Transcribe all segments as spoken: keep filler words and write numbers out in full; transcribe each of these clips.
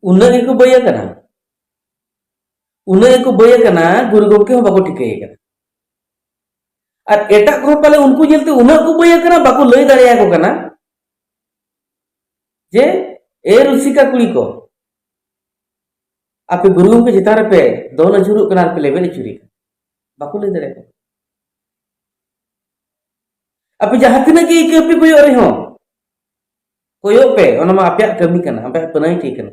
ᱩᱱᱟᱹᱜ ᱜᱮᱠᱚ ᱵᱟᱹᱭ ᱟᱠᱟᱱᱟ, ᱩᱱᱟᱹᱜ ᱜᱮᱠᱚ ᱵᱟᱹᱭ ᱟᱠᱟᱱᱟ, ᱜᱩᱨᱩ ᱜᱚᱢᱠᱮ ᱦᱚᱸ ᱵᱟᱠᱚ ᱴᱷᱤᱠᱟᱹᱭᱮ ᱠᱟᱱᱟ᱾ ᱟᱨ ᱮᱴᱟᱜ ᱠᱚᱦᱚᱸ ᱯᱟᱞᱮ ᱩᱱᱠᱩ ᱧᱮᱞᱛᱮ ᱩᱱᱟᱹᱜ ᱠᱚ ᱵᱟᱹᱭ ᱟᱠᱟᱱᱟ, ᱵᱟᱠᱚ ᱞᱟᱹᱭ ᱫᱟᱲᱮᱭᱟᱠᱚ ᱠᱟᱱᱟ ᱡᱮ, "ᱮ ᱨᱩᱥᱤᱠᱟ ᱠᱩᱲᱤ ᱠᱚ, ᱟᱯᱮ ᱜᱩᱨᱩ ᱜᱚᱢᱠᱮ ᱪᱮᱛᱟᱱ ᱨᱮᱯᱮ ᱫᱚᱱ ᱟᱹᱪᱩᱨᱚᱜ ᱠᱟᱱᱟ ᱟᱨ ᱯᱮ ᱞᱮᱵᱮᱫ ᱟᱹᱪᱩᱨᱮ ᱠᱟᱱᱟ", ᱵᱟᱠᱚ ᱞᱟᱹᱭ ᱫᱟᱲᱮᱭᱟᱠᱚ ᱠᱟᱱᱟ᱾ ᱟᱯᱮ ᱡᱟᱦᱟᱸ ᱛᱤᱱᱟᱹᱜ ᱜᱮ ᱤᱠᱟᱹ ᱯᱮ ᱠᱚᱭᱚᱜ ᱨᱮᱦᱚᱸ, ᱠᱚᱭᱚᱜ ᱯᱮ, ᱚᱱᱟ ᱢᱟ ᱟᱯᱮᱭᱟᱜ ᱠᱟᱹᱢᱤ ᱠᱟᱱᱟ, ᱟᱯᱮᱭᱟᱜ ᱯᱟᱹᱱᱟᱹᱭᱴᱤ ᱠᱟᱱᱟ᱾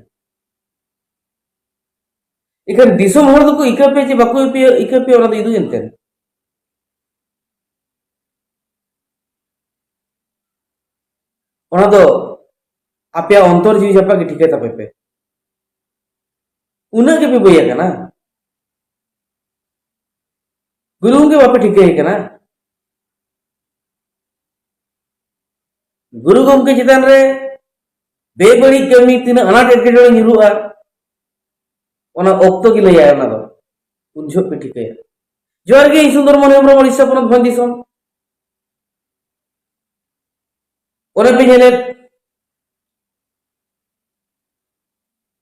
ᱮᱱᱠᱷᱟᱱ ᱫᱤᱥᱚᱢ ᱦᱚᱲ ᱫᱚᱠᱚ ᱤᱠᱟᱹ ᱯᱮ ᱪᱮ ᱵᱟᱠᱚ ᱤᱠᱟᱹ ᱯᱮ, ᱚᱱᱟ ᱫᱚ ᱤᱫᱩ ᱮᱱᱛᱮ᱾ ᱚᱱᱟ ᱫᱚ ᱟᱯᱮᱭᱟᱜ ᱚᱱᱛᱚᱨ ᱡᱤᱣᱤ ᱡᱟᱯᱟᱜ ᱜᱮ ᱴᱷᱤᱠᱟᱹ ᱛᱟᱯᱮ ᱯᱮ᱾ ᱩᱱᱟᱹᱜ ᱜᱮᱯᱮ ᱵᱟᱹᱭ ᱟᱠᱟᱱᱟ᱾ ᱜᱩᱨᱩ ᱜᱚᱢᱠᱮ ᱵᱟᱯᱮ ᱴᱷᱤᱠᱟᱹᱭᱮ ᱠᱟᱱᱟ᱾ ᱜᱩᱨᱩ ᱜᱚᱢᱠᱮ ᱪᱮᱛᱟᱱ ᱨᱮ ᱵᱮᱵᱟᱹᱲᱤᱡ ᱠᱟᱹᱢᱤ ᱛᱤᱱᱟᱹᱜ ᱟᱱᱟᱴ ᱮᱴᱠᱮᱴᱚᱬᱮ ᱧᱩᱨᱩᱜᱼᱟ, ᱚᱱᱟ ᱚᱠᱛᱚ ᱜᱮ ᱞᱟᱹᱭᱟᱭ, ᱚᱱᱟ ᱫᱚ ᱩᱱ ᱡᱚᱦᱚᱜ ᱯᱮ ᱴᱷᱤᱠᱟᱹᱭᱟ᱾ ᱡᱚᱦᱟᱨ ᱜᱮ, ᱤᱧ ᱥᱩᱱᱫᱚᱨ ᱢᱚᱱᱤ ᱦᱮᱢᱵᱨᱚᱢ, ᱳᱰᱤᱥᱟ ᱯᱚᱱᱚᱛ, ᱵᱷᱚᱸᱡᱽ ᱫᱤᱥᱚᱢ᱾ ᱚᱱᱮ ᱯᱮ ᱧᱮᱞᱮᱫ,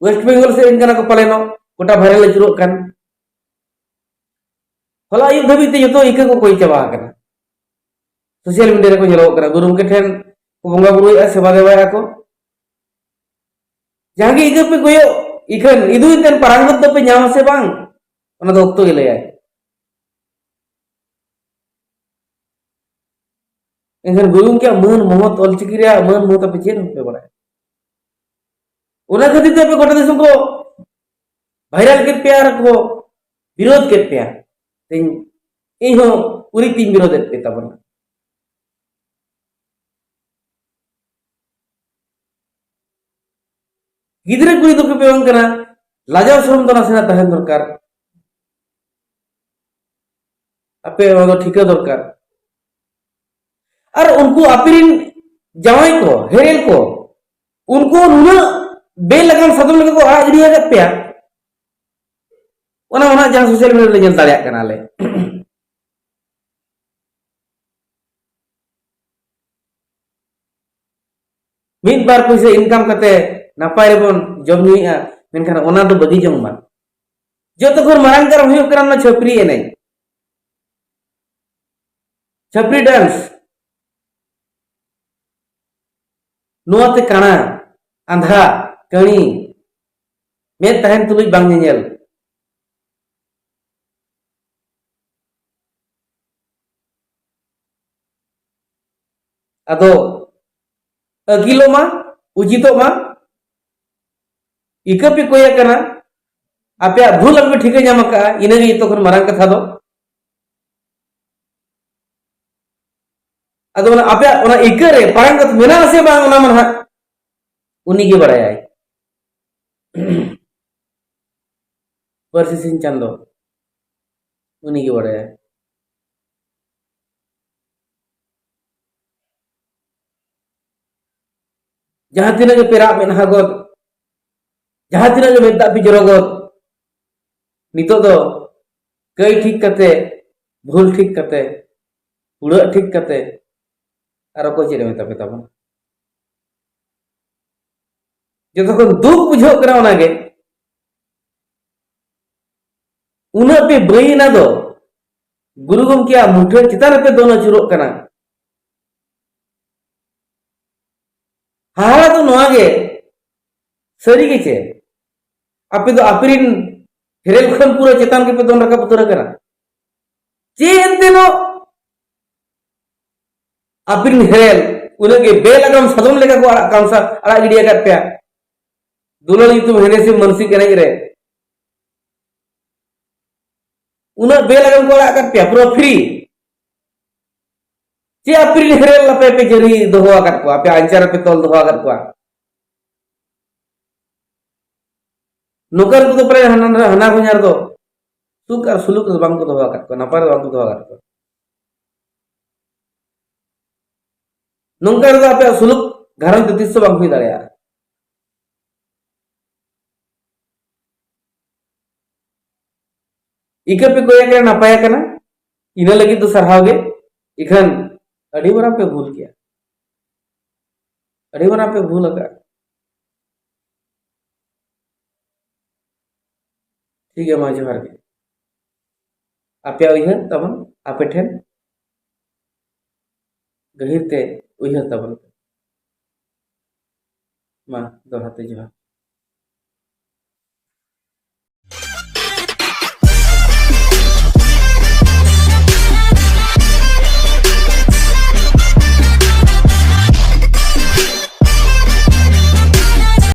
ᱳᱭᱮᱥᱴ ᱵᱮᱝᱜᱚᱞ ᱥᱮᱫ ᱨᱮᱱ ᱠᱟᱱᱟ ᱠᱚ ᱯᱟᱞᱮᱱᱚᱜ, ᱜᱚᱴᱟ ᱵᱷᱟᱭᱨᱟᱞ ᱟᱹᱪᱩᱨᱚᱜ ᱠᱟᱱ᱾ ᱦᱚᱞᱟ ᱟᱹᱭᱩᱵ ᱫᱷᱟᱹᱵᱤᱡ ᱛᱮ ᱡᱚᱛᱚ ᱤᱠᱟᱹ ᱠᱚ ᱠᱚᱭ ᱪᱟᱵᱟ ᱟᱠᱟᱱᱟ, ᱥᱳᱥᱟᱞ ᱢᱤᱰᱤᱭᱟ ᱨᱮᱠᱚ ᱧᱮᱞᱚᱜ ᱠᱟᱱᱟ᱾ ᱜᱩᱨᱩ ᱜᱚᱢᱠᱮ ᱴᱷᱮᱱ ᱠᱚ ᱵᱚᱸᱜᱟ ᱵᱩᱨᱩᱭᱮᱫᱼᱟ, ᱥᱮᱵᱟ ᱫᱮᱵᱟᱭᱮᱫᱼᱟ ᱠᱚ᱾ ᱡᱟᱦᱟᱸ ᱜᱮ ᱤᱠᱟᱹ ᱯᱮ ᱠᱚᱭᱚᱜ, ᱤᱠᱷᱟᱹᱱ ᱤᱫᱩᱭ ᱛᱮᱱ ᱯᱟᱨᱟᱝᱜᱚᱛ ᱫᱚᱯᱮ ᱧᱟᱢᱟ ᱥᱮ ᱵᱟᱝ, ᱚᱱᱟ ᱫᱚ ᱚᱠᱛᱚ ᱜᱮ ᱞᱟᱹᱭᱟᱭ᱾ ᱮᱱᱠᱷᱟᱱ ᱜᱩᱨᱩ ᱜᱚᱢᱠᱮᱭᱟᱜ ᱢᱟᱹᱱ ᱢᱚᱦᱚᱛ, ᱚᱞᱪᱤᱠᱤ ᱨᱮᱭᱟᱜ ᱢᱟᱹᱱ ᱢᱚᱦᱚᱛ ᱟᱯᱮ ᱪᱮᱫ ᱦᱚᱸ ᱵᱟᱯᱮ ᱵᱟᱲᱟᱭᱟ᱾ ᱚᱱᱟ ᱠᱷᱟᱹᱛᱤᱨ ᱛᱮ ᱟᱯᱮ ᱜᱚᱴᱟ ᱫᱤᱥᱚᱢ ᱠᱚ ᱵᱷᱟᱭᱨᱟᱞ ᱠᱮᱫ ᱯᱮᱭᱟ ᱟᱨ ᱠᱚ ᱵᱤᱨᱳᱫ ᱠᱮᱫ ᱯᱮᱭᱟ᱾ ᱤᱧ, ᱤᱧ ᱦᱚᱸ ᱩᱨᱤᱡ ᱛᱤᱧ ᱵᱤᱨᱳᱫ ᱮᱫ ᱯᱮ ᱛᱟᱵᱚᱱᱟ᱾ ᱜᱤᱫᱽᱨᱟᱹ ᱠᱩᱲᱤ ᱫᱚᱠᱚ ᱯᱮ ᱵᱟᱝ ᱠᱟᱱᱟ, ᱞᱟᱡᱟᱣ ᱥᱚᱨᱚᱢ ᱫᱚ ᱱᱟᱥᱮᱱᱟᱜ ᱛᱟᱦᱮᱱ ᱫᱚᱨᱠᱟᱨ᱾ ᱟᱯᱮ ᱚᱱᱟ ᱫᱚ ᱴᱷᱤᱠᱟᱹ ᱫᱚᱨᱠᱟᱨ᱾ ᱟᱨ ᱩᱱᱠᱩ ᱟᱯᱮ ᱨᱮᱱ ᱡᱟᱶᱟᱭ ᱠᱚ, ᱦᱮᱨᱮᱞ ᱠᱚ, ᱩᱱᱠᱩ ᱱᱩᱱᱟᱹᱜ ᱵᱮ ᱞᱟᱜᱟᱱ ᱥᱟᱫᱚᱢ ᱞᱮᱠᱟ ᱠᱚ ᱟᱲᱟᱜ ᱜᱤᱰᱤ ᱟᱠᱟᱫ ᱯᱮᱭᱟ, ᱚᱱᱟ, ᱚᱱᱟ ᱡᱟᱦᱟᱸ ᱥᱳᱥᱟᱞ ᱢᱤᱰᱤᱭᱟ ᱨᱮᱞᱮ ᱧᱮᱞ ᱫᱟᱲᱮᱭᱟᱜ ᱠᱟᱱᱟ ᱞᱮ᱾ ᱢᱤᱫ ᱵᱟᱨ ᱯᱩᱭᱥᱟᱹ ᱤᱱᱠᱟᱢ ᱠᱟᱛᱮ ᱱᱟᱯᱟᱭ ᱨᱮᱵᱚᱱ ᱡᱚᱢ ᱧᱩᱭᱮᱫᱼᱟ, ᱢᱮᱱᱠᱷᱟᱱ ᱚᱱᱟ ᱫᱚ ᱵᱟᱹᱜᱤ ᱡᱚᱝ ᱢᱟ᱾ ᱡᱚᱛᱚ ᱠᱷᱚᱱ ᱢᱟᱨᱟᱝ ᱠᱟᱨᱚᱱ ᱦᱩᱭᱩᱜ ᱠᱟᱱᱟ ᱚᱱᱟ ᱪᱷᱟᱹᱯᱨᱤ ᱮᱱᱮᱡ, ᱪᱷᱟᱹᱯᱨᱤ ᱰᱮᱱᱥ᱾ ᱱᱚᱣᱟᱛᱮ ᱠᱟᱬᱟ, ᱟᱸᱫᱷᱟ, ᱠᱟᱹᱬᱤ, ᱢᱮᱫ ᱛᱟᱦᱮᱱ ᱛᱩᱞᱩᱡ ᱵᱟᱝ ᱧᱮᱧᱮᱞ᱾ ᱟᱫᱚ ᱟᱹᱠᱤᱞᱚᱜ ᱢᱟ, ᱩᱪᱤᱛᱚᱜ ᱢᱟ᱾ ᱤᱠᱟᱹ ᱯᱮ ᱠᱚᱭᱮ ᱠᱟᱱᱟ, ᱟᱯᱮᱭᱟᱜ ᱵᱷᱩᱞ ᱟᱯᱮ ᱴᱷᱤᱠᱟᱹ ᱧᱟᱢ ᱟᱠᱟᱫᱼᱟ, ᱤᱱᱟᱹᱜᱮ ᱡᱚᱛᱚ ᱠᱷᱚᱱ ᱢᱟᱨᱟᱝ ᱠᱟᱛᱷᱟ ᱫᱚ᱾ ᱟᱫᱚ ᱚᱱᱟ ᱟᱯᱮᱭᱟᱜ ᱚᱱᱟ ᱤᱠᱟᱹ ᱨᱮ ᱢᱟᱨᱟᱝ ᱠᱟᱛᱷᱟ ᱢᱮᱱᱟᱜᱼᱟ ᱥᱮ ᱵᱟᱝ, ᱚᱱᱟ ᱢᱟ ᱱᱟᱦᱟᱜ ᱩᱱᱤᱜᱮ ᱵᱟᱲᱟᱭᱟᱭ᱾ ᱯᱟᱹᱨᱥᱤ ᱥᱤᱧ ᱪᱟᱸᱫᱚ ᱩᱱᱤᱜᱮ ᱵᱟᱲᱟᱭᱟᱭ᱾ ᱡᱟᱦᱟᱸ ᱛᱤᱱᱟᱹᱜ ᱜᱮ ᱯᱮ ᱨᱟᱜ ᱢᱮᱫᱦᱟ ᱜᱚᱫ, ᱡᱟᱦᱟᱸ ᱛᱤᱱᱟᱹᱜ ᱜᱮ ᱢᱮᱫ ᱫᱟᱜ ᱯᱮ ᱡᱚᱨᱚ ᱜᱚᱫ, ᱱᱤᱛᱚᱜ ᱫᱚ ᱠᱟᱹᱭ ᱴᱷᱤᱠ ᱠᱟᱛᱮ, ᱵᱷᱩᱞ ᱴᱷᱤᱠ ᱠᱟᱛᱮ, ᱩᱲᱟᱹᱜ ᱴᱷᱤᱠ ᱠᱟᱛᱮ ᱟᱨ ᱚᱠᱚᱭ ᱪᱮᱫ ᱮ ᱢᱮᱛᱟ ᱯᱮ ᱛᱟᱵᱚᱱᱟ? ᱡᱚᱛᱚ ᱠᱷᱚᱱ ᱫᱩᱠ ᱵᱩᱡᱷᱟᱹᱜ ᱠᱟᱱᱟ ᱚᱱᱟᱜᱮ, ᱩᱱᱟᱹᱜ ᱯᱮ ᱵᱟᱹᱭᱤᱱᱟ ᱫᱚ ᱜᱩᱨᱩ ᱜᱚᱢᱠᱮᱭᱟᱜ ᱢᱩᱴᱷᱟᱹᱱ ᱪᱮᱛᱟᱱ ᱨᱮᱯᱮ ᱫᱚᱱ ᱟᱹᱪᱩᱨᱚᱜ ᱠᱟᱱᱟ᱾ ᱦᱟᱦᱟᱲᱟ ᱫᱚ ᱱᱚᱣᱟ ᱜᱮ, ᱥᱟᱹᱨᱤ ᱜᱮ ᱪᱮ ᱟᱯᱮ ᱫᱚ ᱟᱯᱮ ᱨᱤᱱ ᱦᱮᱨᱮᱞ ᱠᱷᱚᱱ ᱯᱩᱨᱟᱹ ᱪᱮᱛᱟᱱ ᱜᱮᱯᱮ ᱫᱚᱱ ᱨᱟᱠᱟᱵ ᱩᱛᱟᱹᱨ ᱟᱠᱟᱱᱟ? ᱪᱮᱫ ᱮᱱᱛᱮ ᱱᱚ ᱟᱯᱮ ᱨᱤᱱ ᱦᱮᱨᱮᱞ ᱩᱱᱟᱹᱜ ᱜᱮ ᱵᱮᱞ ᱟᱜᱟᱢ ᱥᱟᱫᱚᱢ ᱞᱮᱠᱟ ᱠᱚ ᱟᱲᱟᱜ ᱠᱟᱢᱥᱟ ᱟᱲᱟᱜ ᱜᱤᱰᱤ ᱟᱠᱟᱫ ᱯᱮᱭᱟ᱾ ᱫᱩᱞᱟᱹᱲ ᱧᱩᱛᱩᱢ ᱦᱮᱸᱫᱮ ᱥᱤᱢ ᱢᱟᱹᱱᱥᱤᱠ ᱮᱱᱮᱡ ᱨᱮ ᱩᱱᱟᱹᱜ ᱵᱮᱞ ᱟᱜᱟᱢ ᱠᱚ ᱟᱲᱟᱜ ᱟᱠᱟᱫ ᱯᱮᱭᱟ, ᱯᱩᱨᱟᱹ ᱯᱷᱨᱤ᱾ ᱪᱮᱫ ᱟᱯᱮ ᱨᱤᱱ ᱦᱮᱨᱮᱞ ᱟᱯᱮ ᱯᱮ ᱡᱟᱹᱨᱤ ᱫᱚᱦᱚ ᱟᱠᱟᱫ ᱠᱚᱣᱟ, ᱟᱯᱮ ᱟᱧᱪᱟᱨ ᱨᱮᱯᱮ ᱛᱚᱞ ᱫᱚᱦᱚ ᱟᱠᱟᱫ ᱠᱚᱣᱟ? ᱱᱚᱝᱠᱟᱱ ᱠᱚᱫᱚ ᱯᱨᱟᱭ ᱦᱟᱱᱟ, ᱦᱟᱱᱟ ᱦᱚᱧᱦᱟᱨ ᱫᱚ ᱥᱩᱠ ᱟᱨ ᱥᱩᱞᱩᱠ ᱨᱮ ᱵᱟᱝ ᱠᱚ ᱫᱚᱦᱚ ᱟᱠᱟᱫ ᱠᱚᱣᱟ, ᱱᱟᱯᱟᱭ ᱨᱮ ᱵᱟᱝ ᱠᱚ ᱫᱚᱦᱚ ᱟᱠᱟᱫ ᱠᱚᱣᱟ᱾ ᱱᱚᱝᱠᱟ ᱨᱮᱫᱚ ᱟᱯᱮᱭᱟᱜ ᱥᱩᱞᱩᱠ ᱜᱷᱟᱨᱚᱸᱡᱽ ᱫᱚ ᱛᱤᱥ ᱦᱚᱸ ᱵᱟᱝ ᱦᱩᱭ ᱫᱟᱲᱮᱭᱟᱜᱼᱟ᱾ ᱤᱠᱟᱹ ᱯᱮ ᱠᱚᱭᱮ ᱠᱟᱱᱟ, ᱱᱟᱯᱟᱭ ᱠᱟᱱᱟ, ᱤᱱᱟᱹ ᱞᱟᱹᱜᱤᱫ ᱫᱚ ᱥᱟᱨᱦᱟᱣ ᱜᱮ᱾ ᱤᱠᱷᱟᱹᱱ ᱟᱹᱰᱤ ᱢᱟᱨᱟᱝ ᱯᱮ ᱵᱷᱩᱞ ᱠᱮᱜᱼᱟ, ᱟᱹᱰᱤ ᱢᱟᱨᱟᱝ ᱯᱮ ᱵᱷᱩᱞ ᱟᱠᱟᱫᱼᱟ᱾ ᱴᱷᱤᱠ ᱜᱮᱭᱟ, ᱢᱟ ᱡᱚᱦᱟᱨ ᱜᱮ᱾ ᱟᱯᱮᱭᱟᱜ ᱩᱭᱦᱟᱹᱨ ᱛᱟᱵᱚᱱ ᱟᱯᱮ ᱴᱷᱮᱱ ᱜᱟᱹᱦᱤᱨ ᱛᱮ ᱩᱭᱦᱟᱹᱨ ᱛᱟᱵᱚᱱ ᱯᱮ᱾ ᱢᱟ ᱫᱚᱦᱲᱟ ᱛᱮ ᱡᱚᱦᱟᱨ᱾